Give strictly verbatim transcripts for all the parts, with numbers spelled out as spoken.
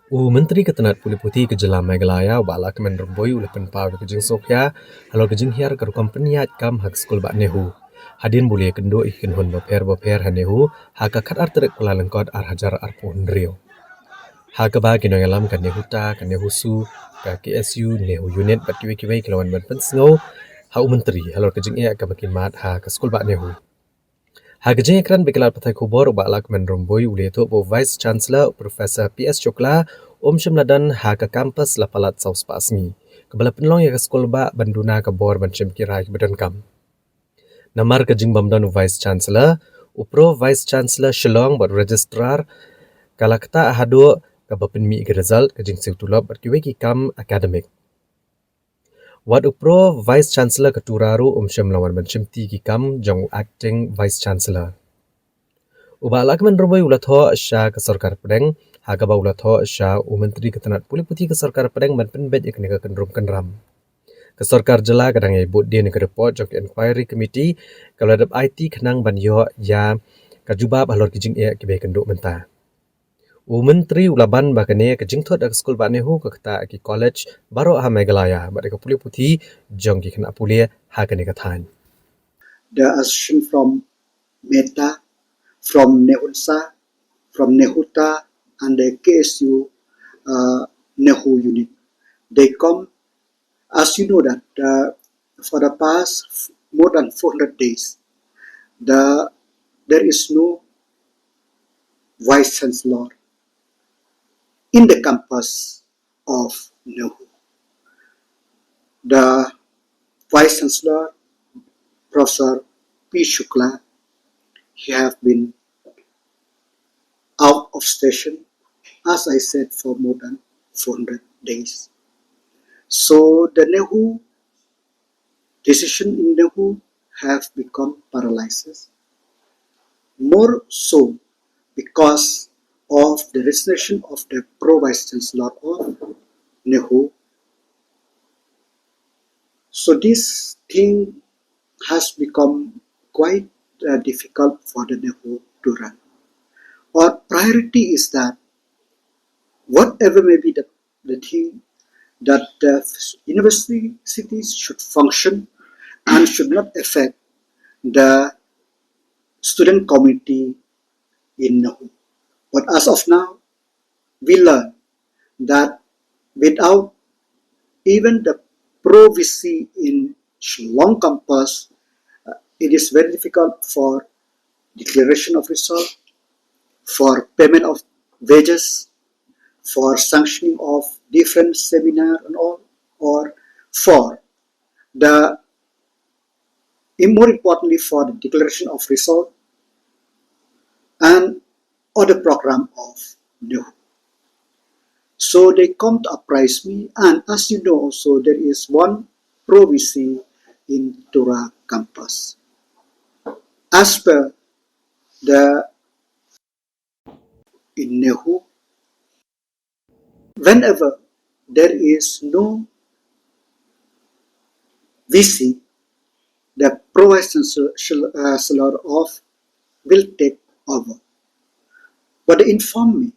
U Myntri ka tnat pule puthi ka jylla Meghalaya, u Bah Lahkmen Rymbui, u la pynpaw ïa ka jingsngewkhia halor ka jinghiar ka rukom pynïaid kam ha ka skul Bah Nehu, hadien ba u la ïakynduh ïa ki kynhun bapher bapher ha Nehu ha ka khatar tarik Kyllalyngkot ar hajar arphew hynriew. Ha kaba ki nongïalam ka Nehuta, ka Nehusu, ka K S U, Nehu Unit bad kiwei kiwei ki la wan ban pynsngew ha u Myntri halor ka jingeh kaba ki mad ha ka skul Bah Nehu. Ha ka jingïakren bad ki lad pathai khubor, u Bah Lahkmen Rymbui u la ïathuh ba u Vice Chancellor, u Professor P S Shukla, um shym la don ha ka campus la palat saw spah sngi, kaba la pynlong ïa ka skul Bah ban duna ka bor ban shim ki rai kiba donkam. Namar ka jingbym don u Vice Chancellor, u Pro Vice Chancellor Shillong bad u Registrar, ka la ktah haduh kaba pynmih ïa ki result, ka jingsiew tulop bad kiwei ki kam academic. Wat u Pro Vice Chancellor ka Tura ruh um shym la wan ban shimti ki kam jong u Acting Vice Chancellor. U Bah Lahkmen Rymbui u la thoh sha ka sorkar pdeng, ha kaba u la thoh sha u Myntri ka tnat pule puthi ka sorkar pdeng ban pynbeit ïa kane ka kynrum kynram. Ka sorkar jylla ka dang ïai bud dien ïa ka report jong ka Inquiry Committee kaba la dep aiti khnang ban ïoh ïa ka jubab halor ki jingeh kiba ïakynduh mynta. U Myntri u la ban ba kane ka jingthut ha ka skul Bah Nehu ka ktah ïa ki college baroh ha Meghalaya bad ïa ka pule puthi jong ki khynnah pule ha kane ka thaiñ. The association from Meta, from Nehunsa, from Nehuta, and the K S U, uh, Nehu unit. They come, as you know that, uh, for the past f-, more than four hundred days, the, there is no vice chancellor in the campus of Nehu. The vice chancellor, Professor P Shukla, he have been out of station, as I said, for more than four hundred days. So the Nehu decision in Nehu have become paralyzed. More so because of the resignation of the Pro Vice Chancellor of Nehu. So this thing has become quite, uh, difficult for the Nehu to run. Our priority is that whatever may be the, the thing, that the university cities should function and should not affect the student community in Nehu. But as of now, we learn that without even the Pro V C in Shillong campus, uh, it is very difficult for declaration of result, for payment of wages, for sanctioning of different seminar and all, or for the, and more importantly, for the declaration of result and other program of Nehu. So they come to apprise me, and as you know also, there is one Pro V C in Tura campus. As per the, in Nehu, whenever there is no V C, the Pro Vice Chancellor, uh, Chancellor of will take over. But they inform me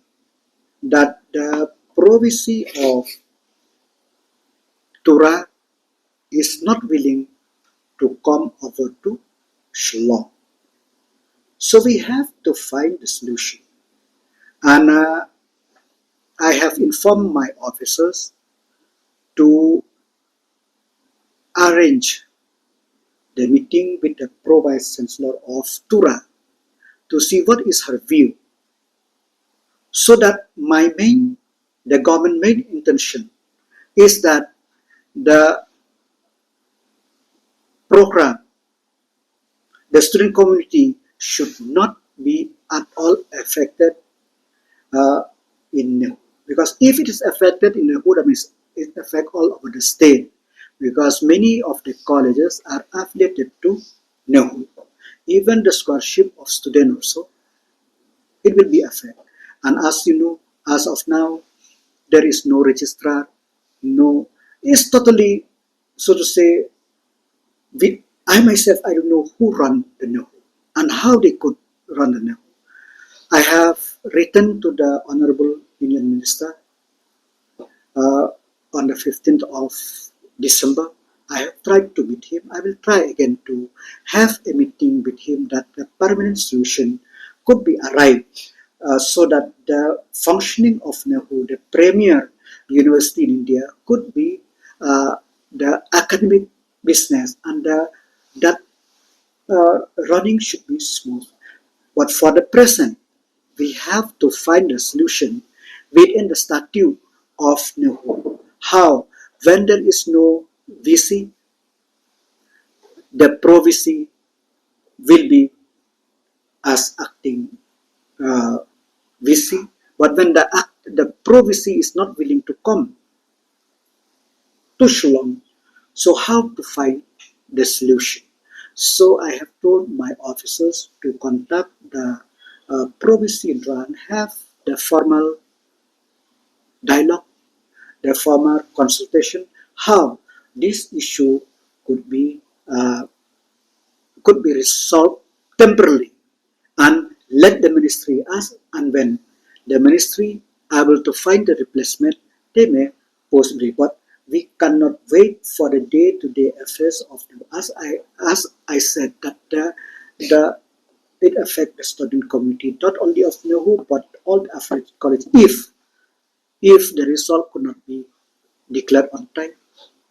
that the Pro V C of Tura is not willing to come over to Shillong. So we have to find the solution. And, uh, I have informed my officers to arrange the meeting with the Pro Vice Chancellor of Tura to see what is her view. So that my main, the government main intention is that the program, the student community should not be at all affected, uh, in Nehu. Because if it is affected in Nehu, that means it affect all over the state. Because many of the colleges are affiliated to Nehu. Even the scholarship of student also, it will be affect. And as you know, as of now, there is no registrar, no, it's totally, so to say, we, I myself, I don't know who run the Nehu and how they could run the Nehu. I have written to the Honorable Union Minister uh, on the fifteenth of December. I have tried to meet him. I will try again to have a meeting with him that a permanent solution could be arrived, uh, so that the functioning of NEHU, the premier university in India, could be, uh, the academic business, and the, that, uh, running should be smooth. But for the present, we have to find a solution within the statute of NEHU. How? When there is no V C, the pro V C will be as acting, uh, V C. But when the act, the pro V C is not willing to come to Shillong, so how to find the solution? So I have told my officers to contact the, uh, pro V C in Traralgon, have the formal dialogue, the formal consultation, how this issue could be, uh, could be resolved temporarily, and let the ministry, as and when the ministry able to find the replacement, they may post me. But we cannot wait for the day-to-day affairs of the, as I, as I said, that the, the, it affect the student community, not only of NEHU, but all the affiliate college. If, if the result could not be declared on time,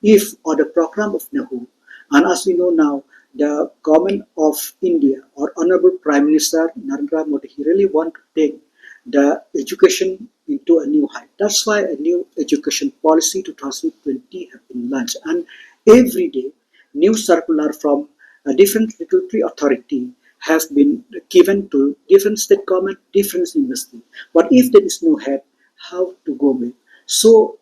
if or the program of NEHU, and as we know now, the government of India or Honorable Prime Minister Narendra Modi, he really want to take the education into a new height. That's why a new education policy two thousand twenty have been launched, and every day new circular from a different regulatory authority have been given to different state government, different university. But if there is no head, how to go with? So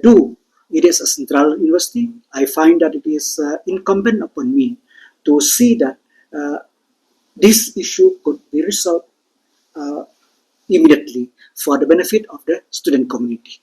do it is a central university. I find that it is, uh, incumbent upon me to see that, uh, this issue could be resolved, uh, immediately for the benefit of the student community.